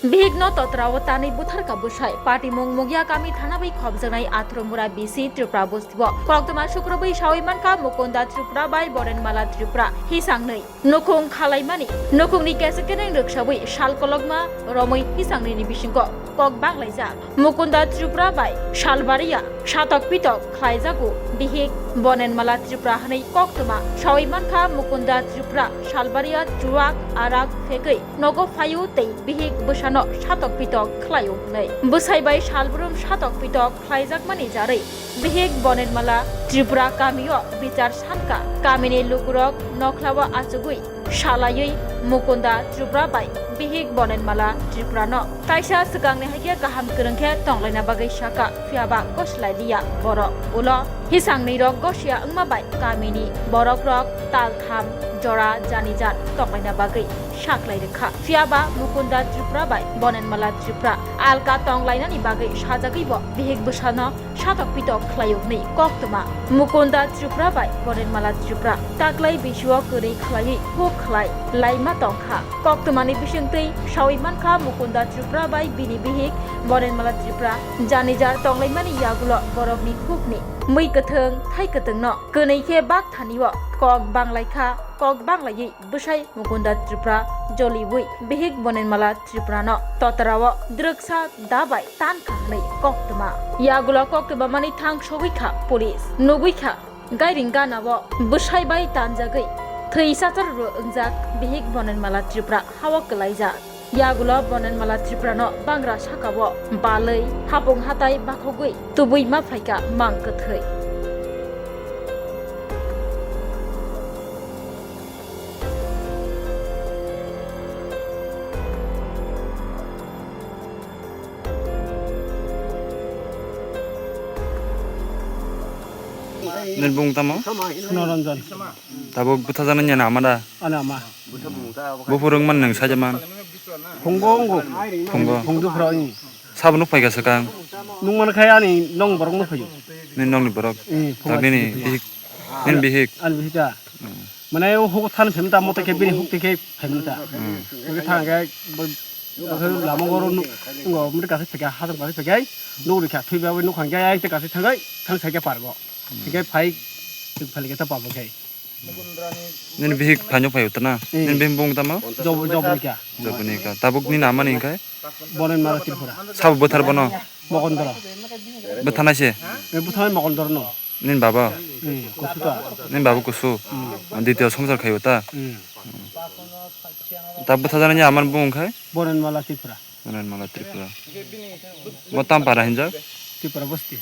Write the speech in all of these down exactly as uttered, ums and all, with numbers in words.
Bihikno totrao tanwi butharkha bwsai. Patimung Mugia kami thana bai khopjaknai Athro Mura B C Tripura bostio koktwma sukrubwi sawi mankha Mukunda Tripura bai Bonenmala Tripura hisangnwi nukhung khalaimani. Nukhungni kesek keneng rwksawi sal kolokma romwi hisangnwini bisingo kok baglaijak. Mukunda Tripura bai Salbaria satok pitok khlaijago bihik Bonenmala Tripura hwnwi koktwma sawi mankha Mukunda Tripura Salbaria chuwak arak phegwi nogo phaio tei bihik bwsano satok pitok khlaio hwnwi. Bwsai bai salbrum satok pitok khlaijakmani jarwi bihik Bonenmala Tripura kamio bichar sanka. Kamini lukurok nokhlao achugwi salaiwi Mukunda Tripura bai bihik Bonenmala Tripurano kaisa swkangni hai khe kaham kwrwng khe tonglaina bagwi saka, phiyaba goslai liya borok. Ulo hisangnwirok gosiya wngma bai kamini borokrok taltham jora janijar tonglaina bagwi saklai rwkha. Phiyaba Mukunda Tripura bai Bonenmala Tripura alka tonglainani bagwi sajagwibo bihik bwsano satok pitok khlaio hwnwi koktwma. Mukunda Tripura bai Bonenmala Tripura kaklai bisio kwrwi khlaiwi huk khlai laima tongkha. Koktwmani bisingtwi sawi mankha Mukunda Tripura bai bini bihik Bonenmala Tripura janijar tonglaimani yagulo borokni hukni mwi kwthwng thai kwthwngno kwnwi khe bak thanio kok banglaikha, kok banglaiwi bwsai Mukunda Tripura joliwi bihik Bonenmala Tripurano totrao drwksa da bai tankha hwnwi koktwma. Yagulo koktwma mani thang sogwi kha police. Nugwi kha gairing ganao bwsai bai tanjagwi thwi sachar rw wngjak bihik Bonenmala Tripura hao kwlaijak. Yagulo Bonenmala Tripurano bangra sakao balwi hapung hatai bakhogwi tubui ma phaikha mang kwthwi. Nini bung tamo? Sunaranjan. Tabuk bwthajaknai nini ama da? Ani ama. Buphuru wngmani nwng saija man? Phungo wngo. Phungo. Phungdu phura wngni. Sabo nuk phaikha swkang? Nung man khai ani nong borok nuk phaio. Nini nongni borok? Eh, phungo. Tak nini bihik. Nini bihik? Ani bihik ta. Hmm. Mane o hugo than phemta mote khe bini huk te khe phemta. Hmm. Oke thang khe bo, bo lama goro nuk, ngo mute kasi phekha, hasam kasi phekha, nuk rikha, thui babai nuk khang khe ai te kasi thangai, thang sai khe pargo. Hmm. Khe phai, phai khe ta pabo khe. Nini bihik phaino phai utana? Eh. Nini bihik bung tamo? Job, job rikha. Job rikha. Tabuk nini ama ni khai? Bonenmala Tripura. Sabo bwthar bono? Mokondoro. Bwthanai se? Eh, bwthanai Mokondoro no. Nini baba? Hmm, kusu ta. Nini baba kusu? Hmm. Ditiyo songsar khaio ta? Hmm. Ta bwthajaknai ni ama ni bung khai? Bonenmala Tripura. Bonenmala Tripura. Bo tam para hinjak? Tripura bosti.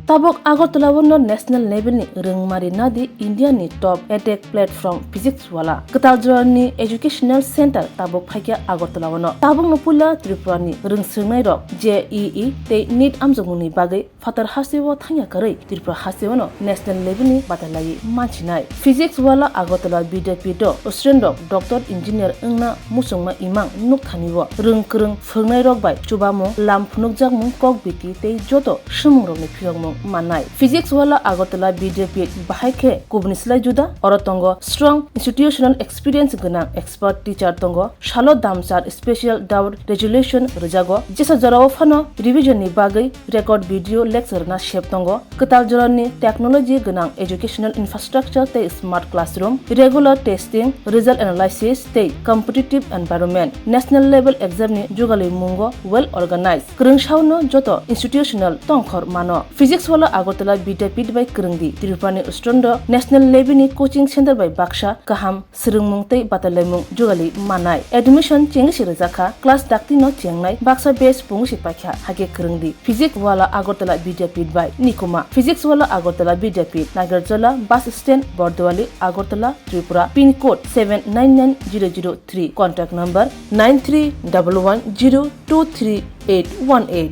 Tabuk Agartala o no national level ni rwngmari nadi India ni top edtech platform Physics Wala kwtal jora ni educational center tabuk phaikha Agartala o no. Tabuk no puila Tripura ni rwngswngnai rok J E E tei NEET amjokmung ni bagwi phatar hasteo thangya kwrwi Tripura hasteo no national level ni batalaiwi manchinai. Physics Wala Agartala Vidyapith o student rok doctor engineer wngna muchungma imang nukthani o rwng kwrwng phwrwngnairok bai chubamung, lam phunukjakmung, kok biti tei joto swmwng rokni phiyokmung mannai. Physics Wala Agartala Vidyapith bahai khe kubuni slai juda, oro tongo strong institutional experience gwnang expert teacher tongo, salo damchar special doubt resolution rwjago, jesa jorao phano revision ni bagwi record video lecture na sep tongo. Kwtal jorani technology gwnang educational infrastructure tei smart classroom, regular testing, result analysis tei competitive environment, national level exam ni jugalwi mungo well organized. Kwrwng saono joto institutional tongkhor mano. Physics Wala Agartala Vidyapith bai kwrwngdi Tripura ni student rok national level ni coaching center bai baksa kaham swrwngmung tei batalaimung jugali manai. Admission chengwi se rwjakha, class dakti no chengnai, baksa batch pungwi se paikha, hakhe kwrwngdi. Physics Wala Agartala Vidyapith bai nikuma. Physics Wala Agartala Vidyapith, Nagarjala, bus stand, Bordowali, Agartala, Tripura, pin code seven nine nine zero zero three, contact number nine three double one zero two three eight one eight.